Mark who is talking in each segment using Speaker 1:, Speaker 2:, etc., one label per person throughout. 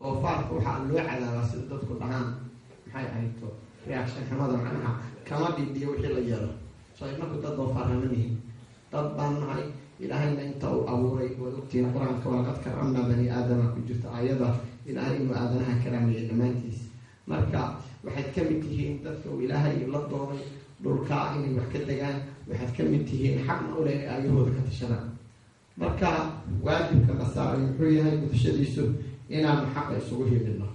Speaker 1: Doofaarka waxaa loo cadaabaa sida dadku dhahaan, maxay ahayto, reaction xumada, macnaha kama dhiidhiyo wixii la yeelo. So inaku dad doofaarnama nihin, dad baan nahay. Ilaahayna inta uu abuuray waad ogtihiin, Qur-aanka "Walaqad karamnaa bani Aadama" ku jirta aayada, Ilaahay inuu aadanaha karaamayay dhammaantiis. Marka waxaad ka mid tihiin dadka uu Ilaahay la doonay dhulkaa inay wax ka degaan. Waxaad ka mid tihiin xaqna u leh inay aayahooda ka tashadaan. Marka waajibka la saaray muxuu yahay gudashadiisu? Inaanu xaqa isugu hilino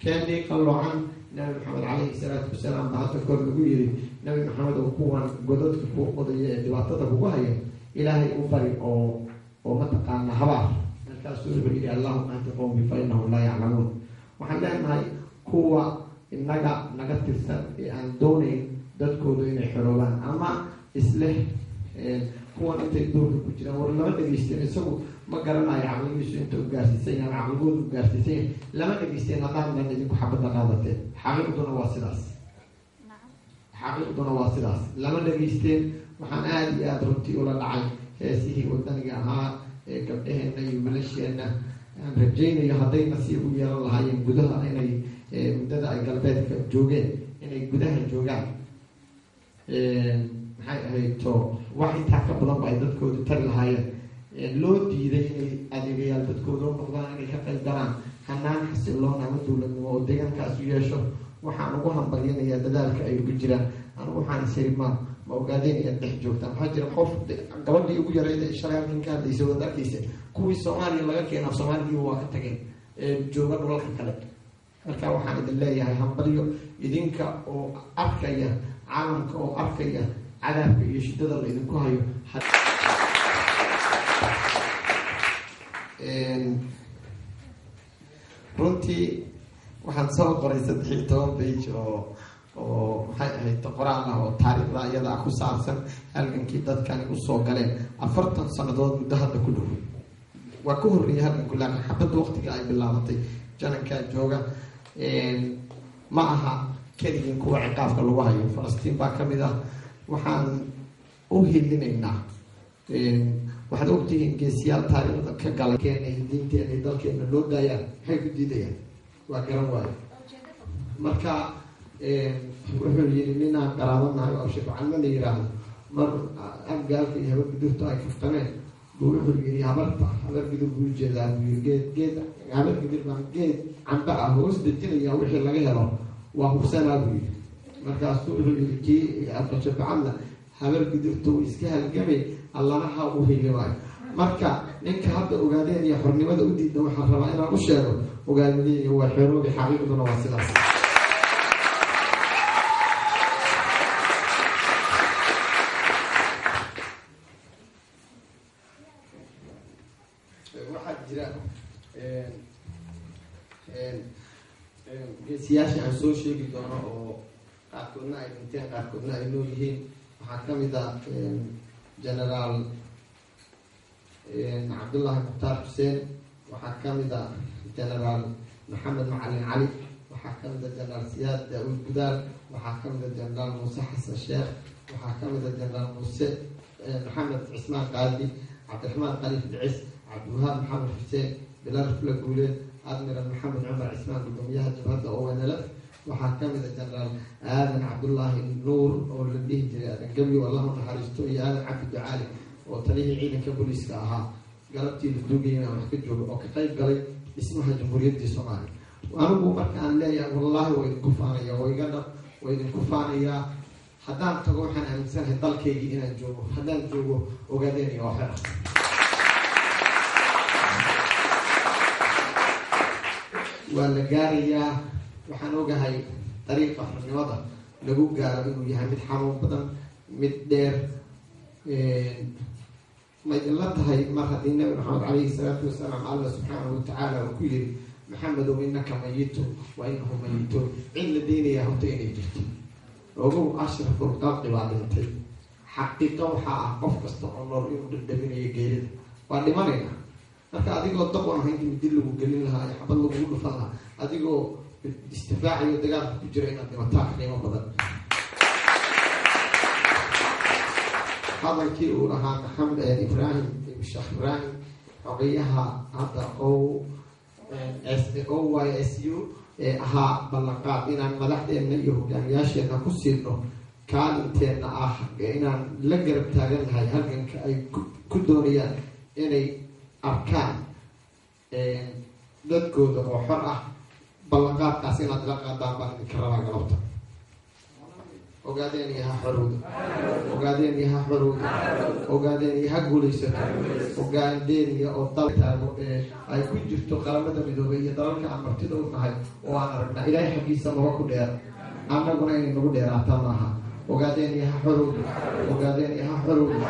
Speaker 1: keenii qalloocan. Nabi Maxamed calayhi salaatu wasalaam baa hadda koor lagu yiri, "Nabi Maxamed oo kuwan godadka kuu qodaya ee dhibaatada kugu hayo Ilaahay u bari oo mataqaana habaar." Markaasuu wuxuu yihi, "Allahuma ahdi qowmi fa innahum laa yaclamuun." Waxaan leenahay kuwa inaga naga tirsan ee aan doonayn dadkoodu inay xoroobaan ama isleh kuwan intay duurka ku jiraan, war lama dhegeysteen. Isagu ma garanayo caqligiisu inta u gaarsiisan yahay ama caqligoodu u gaarsiisan yahay. Lama dhegeysteen haddaan dan idinku xabadda qaadateen. Xaqiiqduna waa sidaas, xaqiiqduna waa sidaas, lama dhegeysteen. Waxaan aada iyo aada runtii ula dhacay heesihii wadaniga ahaa ee gabdhaheenna iyo wiilasheenna. Aan rajaynayo hadday nasiib u yeelan lahaayeen gudaha inay muddada ay galbeedka joogeen inay gudaha joogaan, maxay ahayd to, wax intaa ka badan ba ay dadkoodu tari lahaayeen. Loo diiday inay adeegayaal dadkooda u noqdaan, inay ka qayb galaan hanaan xasiloon ama dowladnimo oo deegaankaas u yeesho. Waxaan ugu hambalyanayaa dadaalka ay ugu jiraan. Anigu waxaan isiri ma ogaadeen inaad dhex joogtaan. Waxaa jira qof, gabadhii ugu yarayd ee shalay halkan ka hadlaysa, waad arkeysa, kuwii Soomaaliya laga keena Soomaaligiiba waa ka tageen ee jooga dhulalka kale. Marka waxaan idin leeyahay hambalyo, idinka oo arkaya caalamka oo arkaya cadaabka iyo shidada la idinku hayo. Runtii waxaan soo qoray 13 page oo maxay ahayd qoraal ah oo taariikhda iyada ah ku saabsan, halgankii dadkani usoo galeen 40 sanadood muddo hadda ku dhow. Waa ka horreeyay halganku, laakiin xabadda waqtiga ay bilaabatay janankaa jooga. Ma aha keligin kuwa ciqaabka lagu hayo, Falastiin baa ka mid ah. Waxaan u hilinaynaa, waxaad ogtihiin, geesiyaal taariikhda ka galay keena diinteena iyo dalkeena loo daayaan. Maxay ku diidayaan? Waa garan waayo. Marka wuxuu yiri ninaan qaraabanahay oo Shibcalmo la yiraahdo, mar Abgaalka iyo Habar Gudurta ay kaftameen buu wuxuu yiri, habarta Habar Gudur buu ujeedaa, buu yiri, "Geed geed Habar Gudur baan geed camba ah hoos dejinaya, wixii laga helo waa hubsanaa," buu yiri. Markaasuu wuxuu yiri kii Shibcadla, "Habar Gudurta uu iska halgamay, Allana ha u hilimaayo." Marka ninka hadda Ogaadeen iyo xornimada u diidan, waxaan rabaa inaan u sheego, Ogaadeen waa xoroobi, xaqiiqduna waa sidaas. Waxaa jira geesiyaasha aan soo sheegi doono oo qaarkoodna ay dhinteen, qaarkoodna ay nool yihiin. Waxaa ka mid ah Generaal Cabdullaahi Mukhtaar Xuseen, waxaa ka mid ah Generaal Maxamed Macalin Cali, waxaa ka mid a Generaal Siyaad Daawud Gudaal, waxaa ka mid a Generaal Muuse Xasan Sheekh, waxaa ka mid a Generaal Muuse Maxamed Cismaan Qaadi, Cabdiraxmaan Khaliif Dhicis, Cabdiwahaab Maxamed Xuseen, Bilaal Fula Guuleed, Admiral Maxamed Cumar Cismaan, gudoomiyaha jabhadda ONLF. Waxaa ka mid a Generaal Aadan Cabdullaahi Nuur oo la dhihi jiray Aadan Gebyo, Allahu naxariisto, iyo Aadan Cabdi Ducaali oo taliyihii ciidanka booliiska ahaa galabtii la duugayay aan wax ka joogo, oo ka qayb galay dhismaha Jamhuuriyaddii Soomaaliya. Anigu marka aan leeyahay, wallaahi waa idinku faanaya, waa iga dhab, waa idinku faanayaa. Haddaan tago waxaan aaminsanahay dalkaygii inaan joogo, haddaan joogo Ogaadeen iyo waa xer. Waa la gaarayaa. Waxaan ogahay dariiqa xornimada lagu gaaro inuu yahay mid xanuun badan, mid dheer. Ma idinla tahay mar haddii Nabi Maxamed calayhi salaatu wasalaam Alla subxaanahu watacaala uu ku yiri, "Maxamedow, innaka mayitun wa inahum mayituun," cid la deynayaa horta inay jirto? Ogow, ashraful khalqi baa dhintay. Xaqiiqo waxaa ah qof kasta oo nool inuu dhadhaminayo geerida. Waa dhimanaynaa. Marka adigoo doqon ah intii midi lagu gelin lahaa iyo xabad lagugu dhufan lahaa, adigoo istifaaciyo dagaalka ku jira inaad dhimataa ka qiimo badan. Hadalkii uu lahaa Maxamed Ibraahim, Sheekh Ibraahim, xogayaha hadda o OYSU ee ahaa ballanqaad inaan madaxdeenna iyo hogaamiyaasheenna ku siino kaalinteenna ah inaan la garab taagannahay halganka ay ku doonayaan inay arkaan dadkooda oo xor ah. Ballanqaadkaas inaad ila qaadaan baan idinka rabaa galabta. Ogaadeen iyo ha xorowda, Ogaadeen iyo ha xorowda, Ogaadeen iyo ha guulaysato. Ogaadeniya oo dal taago ee ay ku jirto Qaramada Midoobay iyo dalalka aan martida u nahay oo aan aragnaa, Ilaahay xaggiisa maba ku dheer, annaguna inay nagu dheeraataa maaha. Ogaadeen iyo ha xorowda, Ogaadeen iyo ha xorowda,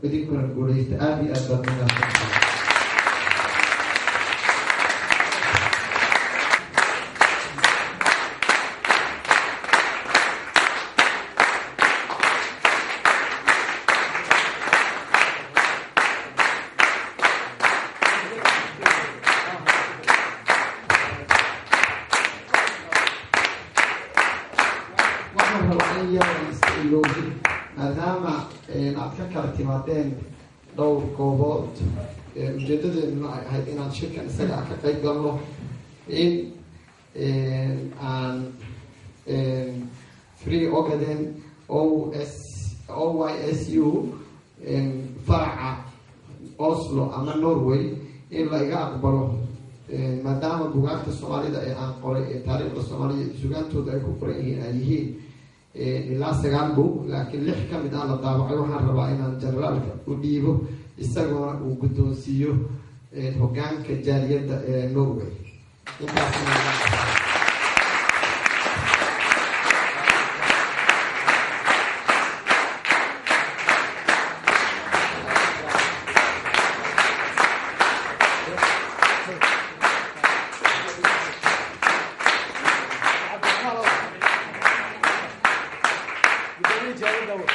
Speaker 1: idinkuna guulaysta. Aada iyo aad baad munaasabtaa. Waxaan rabaa in yar iska iloobin, maadaama aad ka kala timaadeen dhowr goobood, ujeedadeeduna ay ahayd inaan shirkan isaga ah ka qayb galno, in aan Free Ogaden OS OYSU faraca Oslo ama Norway in la iga aqbalo, maadaama bugaagta Soomaalida ee aan qoray ee taariikhda Soomaaliya sugaantooda ay ku qoran yihiin ay yihiin ilaa sagaal bug, laakiin lix ka mid ah la daabacay. Waxaan rabaa inaan generaalka u dhiibo, isagoona uu guddoonsiiyo hogaanka jaaliyadda ee Norway. Intaasna.
Speaker 2: Gudoomiye jaaliyadda.